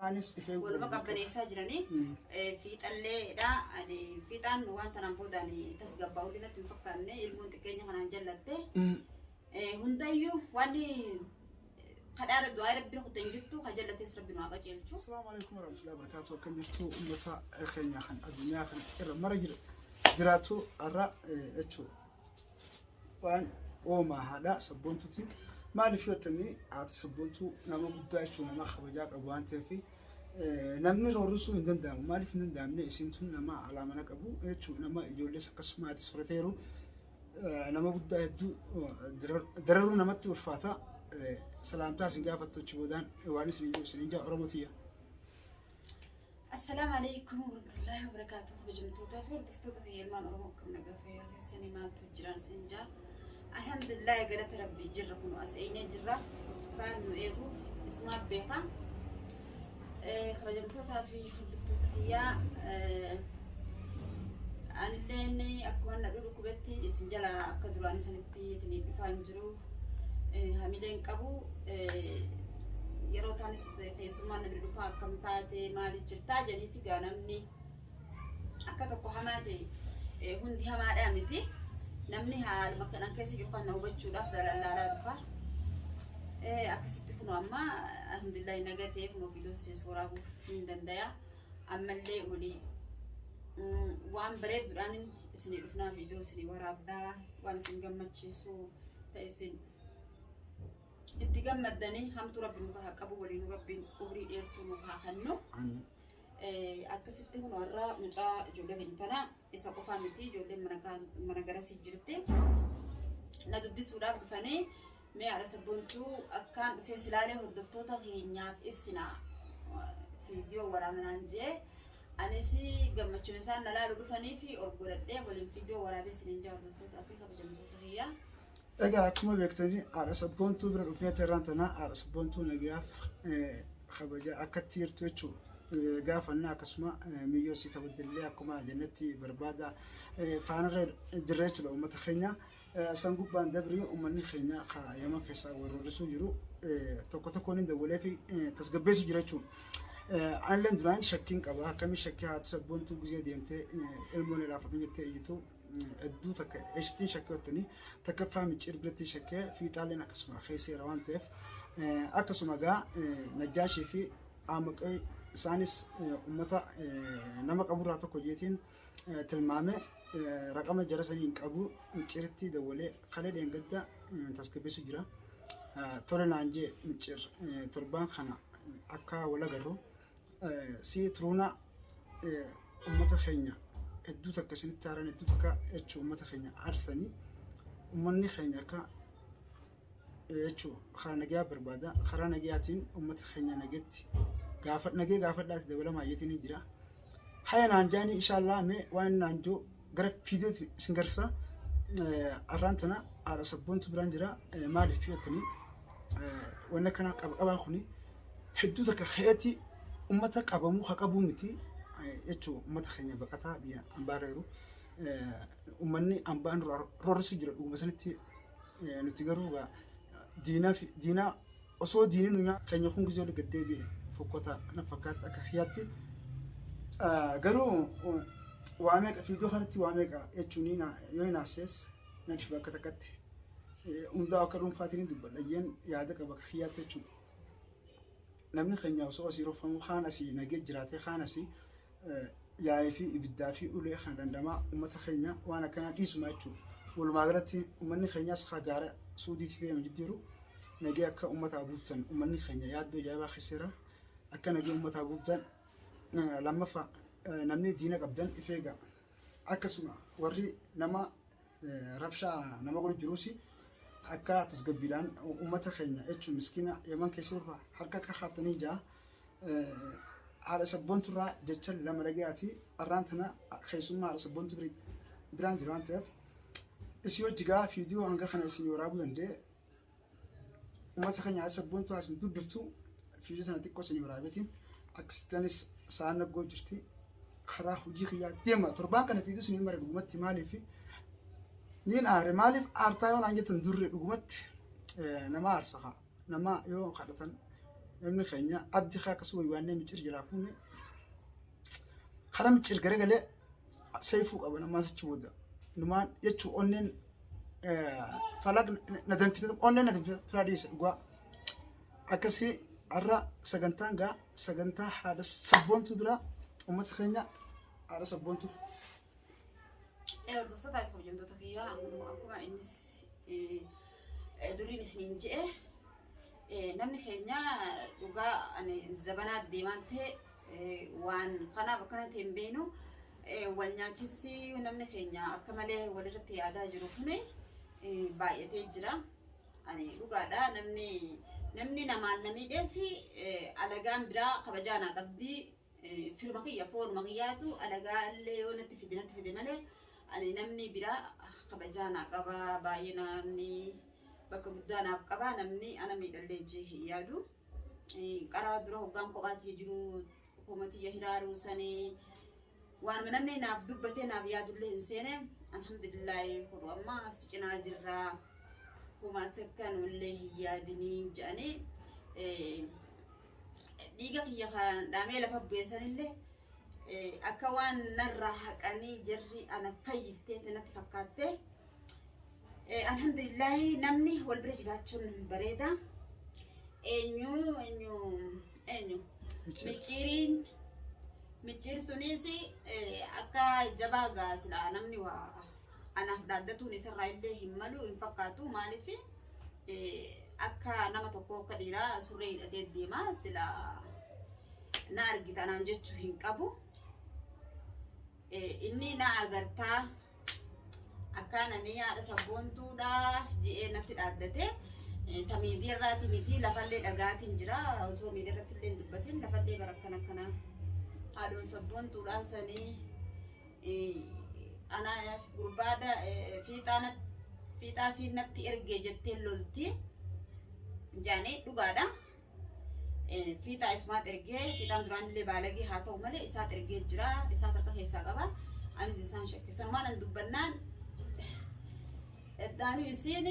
Anis ifee Waluma qabbaneessaa jiranii. Fiixalleedha. Ani fiixaan waan tanaan boodaan tasgabbaa'uu natti hin fakkaanne, ilmoon xiqqeenya kanaan jallatte. Hundayyuu waan kadhaara du'aa Rabbi rukutte hin jirtu, kan jallattes Rabbi nu haa qajeelchu. Assalamu alaikum warahmatullahi wabarakatuh. Akkam jirtu uummata keenya kan addunyaa kana irra mara jira jiraatu? Har'a jechuudha waan oomaa haadha sabboontuti. Maaliif yoo jettanii, haati sabboontuu nama guddaa jechuun nama kabajaa qabu waan ta'eef namni roorrisuu hin danda'amu. Maaliif hin danda'amne? Isiin tun nama alaamana qabu jechuun nama ijoollees akkasuma haati sorateeru nama guddaa hedduu dararuu namatti ulfaata. Salaamtaa isin gaafattu, achi boodaan waan isin jiru isin jaa, Oromoo tiyya. Assalaamu alaikum warahmatullahi wabarakatuh. Kabajamtootaa fi hordoftoota kiyya ilmaan Oromoo, akkam nagaa, fayyaa keessanii? Maaltu jiraan isin jaa? Alhamdulillah, galata Rabbii jirra, kun as eenyee jirra. Kaan nu eegu isumaa beeka. Kabajamtootaa fi hordoftoota kiyyaa, anilleen akkuma na dhukkubetti isin jala akka duraanii sanitti isinii dhufaa hin jiru. Hamileen qabu. Yeroo taanis keessummaan namni dhufaa, akkam taate, maaliif jirtaa jedhiiti gaa, namni akka tokko hamaa ta'e hundi hamaadhaa miti. Namni haaluma kanaan keessa jiru kan na hubachuudhaaf lallaalaa dhufa. Akkasitti kun amma alhamdulillah naga ta'e, kun ofiidoo suuraa hin danda'a. Ammallee walii waan bareeduudhaan isinii dhufnaa, viidiyoo isinii waraabnaa, waan isin gammachiisu ta'e isin itti gammaddanii. Hamtuu Rabbi nurraa haa qabu, waliin Rabbiin umrii dheertuu nuuf haa kennu. Akkasitti kun warra mucaa ijoollee keenya tana isa qofaa miti, ijoolleen mana garasii jirti. Na dubbisuudhaaf dhufanii, mee haadha sabboontuu akkaan dhufee silaalee hordoftoota keenyaaf ibsina, viidiyoo waraabnaan jee, anis gammachuun isaan na laalu dhufanii fi ol godhadhee waliin viidiyoo waraabee isiniin jaa, hordoftootaa fi kabajamtoota kiyyaa. Egaa akkuma beektanii haadha sabboontuu bira dhufnee teerraan tana haadha sabboontuu nagayaaf kabaja akkatti jirtu jechuudha. Gaafannaa akkasuma miyyoo si kabajjallee akkuma jennetti barbaada faanarra jirra jechuudha uummata keenya. San gubbaan dabrii uummanni keenya Yaman keessaa warroorrisuu jiru tokko tokkoon hin dawwalee fi tasgabbeessu jira jechuudha. Anilleen duraan shakkiin qaba. Akkamiin shakkii? Haati sabboontuu gizee deemtee ilmoon ilaafatan jettee iyyitu hedduu takka eessittiin shakkii hottanii takkaffaa micciir biratti shakkee, fiixaalleen akkasuma keesseera waan ta'eef, akkasuma gaa Najjaashii fi Aamaqee isaanis uummata nama qaburraa tokko jeetiin tilmaame. Raqama jara sanii hin qabu, micciiritti dawwalee kalee dheengadda tasgabbeessu jira. Tole naan jee micciir, torbaan kana akka wal agarru si turuuna. Uummata keenya hedduu takka isinitti haaran, hedduu takka jechuun uummata keenya aarsanii, uummanni keenya akka jechuun karaa nagayaa barbaada. Karaa nagayaatiin uummata keenya nageetti gaafa nagee gaafadhaati dabalamaa jeetiin ni jira. Haya naan jaanii, inshallah mee waan naan jiru gara fiideetti isin garsiisa. Arraan tana haadha sabboontu biraan jira. Maaliif jettanii, wanni akkanaa qaba qabaa kuni hedduu takka ka'eeti uummata qabamuu haa qabuu miti jechuun uummata keenya baqataa biyya ambaarra jiru. Uummanni ambaan roorrisu jira dhuguma sanitti. Nuti garuu diinaa fi diinaa osoo diinni nu keenya kun gizee gad deebi'e fokkota na fakkaata akka kiyyaatti. Garuu waa meeqa fiidoo kanatti waa meeqa jechuun yoo ni naasees na dhiba akka takkatti. Hundaa akka dhuunfaatiin dubbadha jeen yaada qaba akka kiyyaatti jechuudha. Namni keenya osoo asii rofamu, kaan asii nagee jiraatee, kaan asii yaa'ee fi ibiddaa fi ulee kana dandamaa, uummata keenya waan akkanaa dhiisuma jechuudha. Walumaa galatti uummanni keenyas haa gaara Suudiitti fe'ame jiddiiru nagee akka uummataa buuftan, uummanni keenya yaaddoo ajaa'ibaa keessa jira. Akka nagee uummataa buuftan, lammaffaa namni diina qabdan if eegaa. Akkasuma warri nama rabshaa nama godhu jirus akka tasgabbiidhaan uummata keenya jechuun miskiina Yaman keessa irraa harka akka kaaftanii jaa. Haadha sabboonturraa jecha lama dhagayaati. Arraan tana keessummaa haadha sabboontu biraan jiru waan ta'eef isii hojii gaa fiidiyoo hanga kana isin waraabuu danda'e. Uummata keenya haadha sabboontu isin dubbiftu fiidiyoo sana xiqqoo isin waraabeeti. Akkasittinis sa'aan naggoo jirti, karaa hojii kiyyaa deema. Torbaan kana fiidiyoo isin mare dhugumatti maaliif niin aare? Maaliif aartaa yoo naan jettan, durre dhugumatti nama aarsa kaa nama yoo kadhatan. Namni keenya abdi kaa akkasuma waannee micciir jalaa fuune karaa micciir garagalee seefuu qaba namaa achi booda numaan jechuun onneen falaq na danfite onneen na danfite firaa dhiise dhugaa akkasii har'a sagantaan gaa sagantaa haadha sabboontuu biraa uummata keenya haadha sabboontuu. Hordoftoota fi kabajamtoota kiyyaa akkuma innis duriin isiniin je'e namni keenya dhugaa ani zabanaa deemaan ta'e waan kanaaf akkana ta'e hin beeknu wal nyaachisi namni keenya akka malee walirratti yaadaa jiru kun baay'atee jira. Ani dhugaadha namni namni namaan na miidhees alagaan biraa kabajaa naa qabdi. Firuma kiyya foonuma kiyyaatu alagaa illee yoo natti fide natti fide malee ani namni biraa kabajaa naa qaba baay'ee namni bakka guddaa naaf qaba namni ana miidhallee jee hin yaadu. Qaraa dura hoggaan kophaatii jiru komatiyya hiraaruu sanii waanuma namni naaf dubbatee naaf yaadullee hin seene alhamdulillaahi kudu amma as cinaa jirraa homaa takka nullee hin yaadinii jedhanii dhiiga kiyya kan dhaamee lafa bu'eessanillee akka waan narraa haqanii jarri ana fayyiftee natti fakkaatte. Alhamdulillaahi namni wal bira jiraachuun bareeda. Eenyu eenyu eenyu micciiriin micciir sunis akka jabaa gaa silaa namni waa anaaf dhaaddatuun isarraa illee hin malu hin fakkaatu maaliif akka nama tokko akka dhiiraa surree hidhatee deema silaa na argita anaan jechuu hin qabu. Inni na agartaa akkaan ani haadha sabboontuudha je'ee natti dhaaddate. Ta miidiyaa irraati miti lafallee dhagaatiin jira osoo miidiyaa irratti illee hin dubbatin lafallee bara akkana akkana haadhuma sabboontuudhaan sanii ana gurbaada fiixaa fiixaa siin natti ergee jettee lolti jaanii dhugaadha. Fiixaa isumaat ergee fiixaan duraan illee baalagee haa ta'u malee isaat ergee jira isaat harka keessaa qaba. Anis isaan shakke sanumaan an dubbannaan eddaanu isiin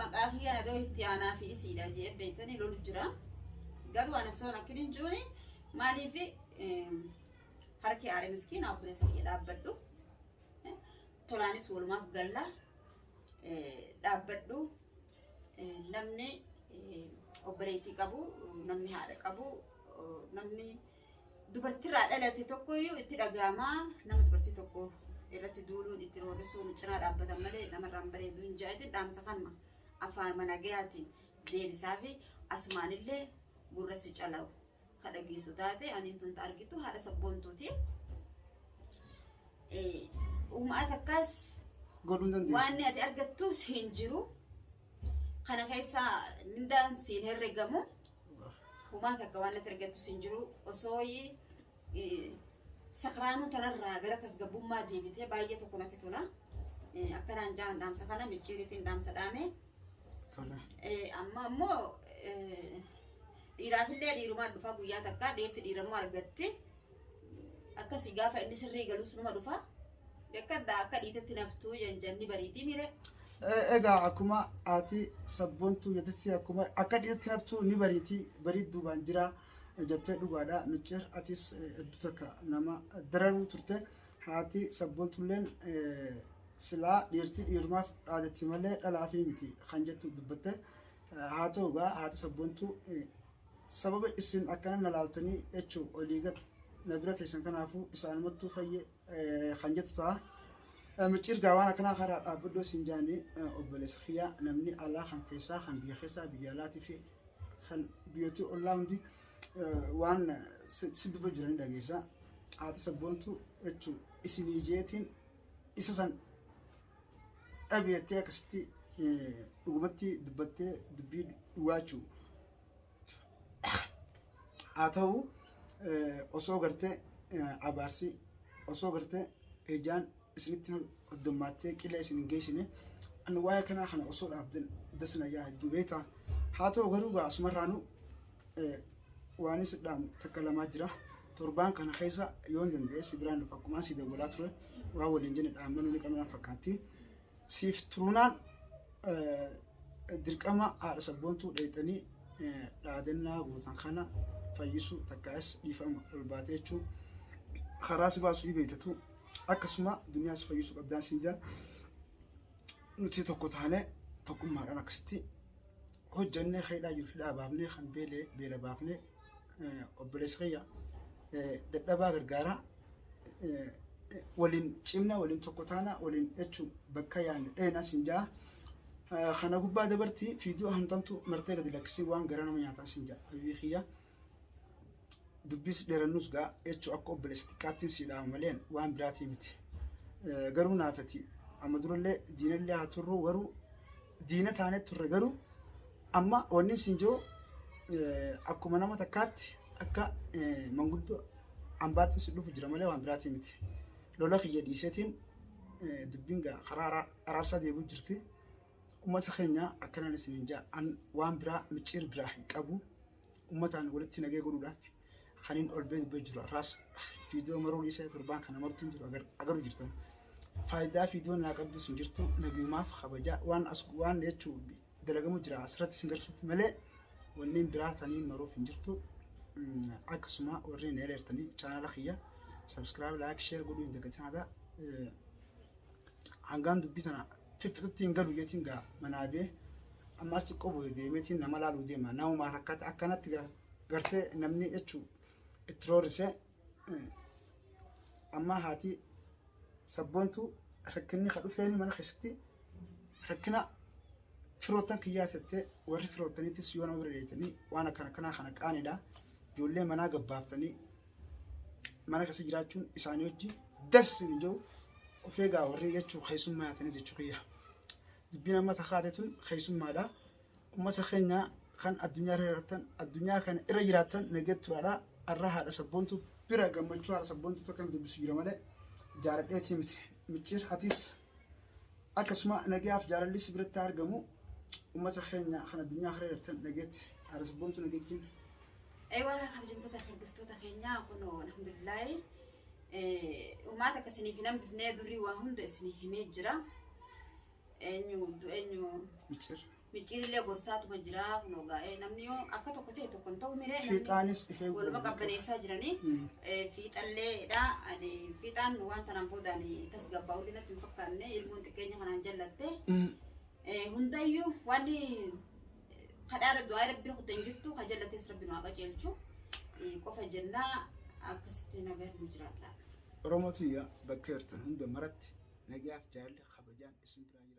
maqaa kiyya nadoo itti aanaa fi isiidha jee beektanii lolu jira. Garuu ani soon akkin hin juuni maaliif harki aare miskiina obboleessa kiyya dhaabbadhu. Tolaanis walumaaf galla dhaabbadhu. Namni obboleettii qabu, namni haadha qabu, namni dubartirraa dhalate tokko iyyuu itti dhaga'ama. Nama dubartii tokko irratti duuluun itti roorrisuun cinaa dhaabbatan malee namarraan bareedu hin jaa'itin dhaamsa kanuma afaan mana gahaatiin deebisaa fi asumaanillee gurra si calawu. Ka dhageessu taate aniin tun ta argitu haadha sabboontuuti. Uumaa takkaas godhuu hin dandeessu. Waan ati argattus hin jiru. Kana keessa mindaan siin herregamu. Uumaa takka waan ati argattus hin jiru. Osoo sakraanuu tanarraa gara tasgabbummaa deebitee baay'ee tokko natti tola. Akkanaan jaan dhaamsa kana micciiriif dhaamsa dhaame. Tola. Amma immoo dhiiraafillee dhiirumaan dhufa guyyaa takka dhiirti dhiiranuu argatti. Akkasii gaafa inni sirrii galus numa dhufa. Bakka addaa akka dhiitetti naftuu janjanni bariitii mire. Egaa akkuma haati sabboontuu jettetti akkuma akka dhiitetti naftuu ni bariiti barii duubaan jira jettee dhugaadha. Micciir atis hedduu takka nama dararuu turte. Haati sabboontulleen silaa dhiirti dhiirumaaf dhaadatti malee dhalaafii miti kan jettu dubbatte. Haa ta'u gaa haati sabboontuu sababa isin akkana na laaltanii jechuu olii gad na bira teessan kanaafuu isaanumattuu fayye kan jettu ta'a. Micciir gaa waan akkanaa karaa dhaabbadhoo siin jaanii obboleessa kiyyaa namni alaa kan keessaa kan biyya keessaa biyya alaatii fi kan biyyooti ollaa hundi waan si dubba jiranii dhageessa. Haati sabboontuu jechuu isinii jeetiin isa san dhabeettee akkasitti dhugumatti dubbattee dubbii dhugaachuu. Haa ta'u osoo gartee abaarsi osoo gartee ijaan isinitti hoddommaattee qilee isin hin geessine ani waa'ee kanaa kana osoo dhaabdan dasna yaa hedduu beektaa. Haa ta'u garuu gaa asumarraanu waan isin dhaamu takka lamaa jira. Torbaan kana keessa yoon danda'e si biraan dhufa akkumaan si dawwalaa ture waan waliin jenne dhaammanuu ni qabna fakkaatti. Siif turuunaan dirqama haadha sabboontuu dheeyxanii Dhaadannaa gootan kana fayyisuu takkaas dhiifama ol baatee jechuun karaa si baasuu beektatu, akkasuma duniyaas fayyisuu qabdaan siin jaa. Nuti tokko taane tokkummaadhaan akkasitti hojjannee hidhaa jiru hidhaa baafnee, kan beelee beela baafnee, obboleessa kiyya dadhabaa gargaaraa, waliin cimna, waliin tokko taana, waliin jechuun bakka yaadne dheenaa siin jaa. Kana gubbaa dabartii fiiduu hantamtu martee gadi lakkisii waan gara nama nyaataa siin jaa, habiibii kiyya. Dubbis dheerannus gaa jechuu akka obboleessa xiqqaattiin sii dhaama maleen waan biraatii miti. Garuu naafati amma durallee diinallee haa turru, garuu diina taanee turre, garuu amma wanni siin jiru akkuma nama takkaatti akka manguddoo ambaatti si dhufu jira malee waan biraatii miti. Lola kiyya dhiiseetiin dubbiin gaa karaa araarsaa deebi'u jirti. Uummata keenya akkanaan isiniin jaa, an waan biraa micciir biraa hin qabu. Uummataan walitti nagee godhuudhaaf kaniin ol bee dubbee jiru. Har'aas viidiyoo maruu dhiisee torbaan kana martuu hin jiru agaru jirtan. Faayidaa viidiyoon naa qabdus hin jirtu, nagiyumaaf kabajaa waan as waan jechuu dalagamu jira asirratti isin garsiisuuf malee wanneen biraa taniin maruuf hin jirtu. Akkasuma warreen eeleertanii chaanala kiyya subscribe, like, share godhuu hin dagatinaadha. Hangaan dubbii tana fiffixutti hin galu jeetiin gaa manaa bee ammas xiqqoo booda deemeetiin nama laaluu deema. Namumaa rakkata akkanatti gartee namni jechuu itti roorrise. Amma haati sabboontu rakkinni ka dhufeeni mana keessatti rakkina firoottan kiyyaa tettee, warri firoottaniitis yoo nama bira deetanii waan akkana akkanaa kana qaanidha. Ijoollee manaa gabbaaftanii mana keessa jiraachuun isaanii wajji das hin jiru. Of eegaa warri jechuu keessummaa yaatanis jechuu kiyya. Dubbiin amma takaate tun keessummaadha. Uummata keenya kan addunyaa irra jiraattan, addunyaa kana irra jiraattan nageet turaadha. Arra haadha sabboontu bira gammachuu haadha sabboontu tokko dubbisu jira malee jaaladheetii miti. Micciir hatis akkasuma nagayaaf jaalalli si biratti argamu. Uummata keenya kan addunyaa kana jiraattan nageetti, haadha sabboontu nageettiin. Eewwa, kabajamtoota hordoftoota keenyaa, kunoo alhamdulillaahi uumaata akkasiniif hin hambifnee, durii waa hunda isinii himee jira. Eenyu eenyu? Micciir. Micciirillee gorsaatuma jira. Kunoo gaa'ee namni yoo akka tokko ta'e tokko hin ta'u miree namni Fiixaanis ifee waluma qabbaneessaa jiranii. Fiixalleedha. Ani fiixaan waan tanaan boodaan tasgabbaa'uu natti hin fakkaanne, ilmoon xiqqeenya kanaan jallatte. Hundayyuu wanni kadhaadha du'aa rabbiin kutte hin jirtu, ka jallates rabbi nu haa qajeelchu qofa jennaa, akkasitti nagaan nu jiraadha. Oromoo tiyya, bakka jirtan hunda maratti nagayaaf jaalalli kabajaan isin biraa.